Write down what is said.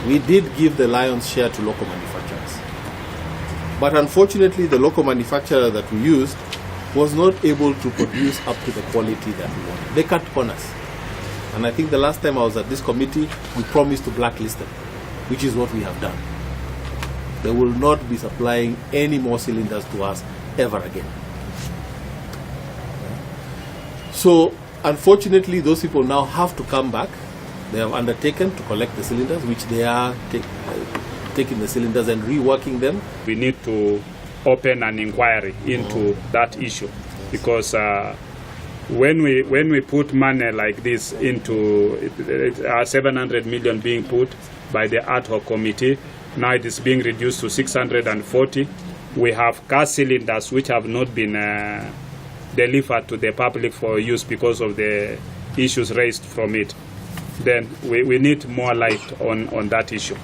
we did give the lion's share to local manufacturers. But unfortunately, the local manufacturer that we used was not able to produce up to the quality that we wanted. They cut corners. And I think the last time I was at this committee, we promised to blacklist them, which is what we have done. They will not be supplying any more cylinders to us ever again. So, unfortunately, those people now have to come back. They have undertaken to collect the cylinders, which they are taking the cylinders and reworking them. We need to open an inquiry into that issue, because when we put money like this into 700 million being put by the ad hoc committee, now it is being reduced to 640. We have gas cylinders which have not been delivered to the public for use because of the issues raised from it. Then we need more light on that issue.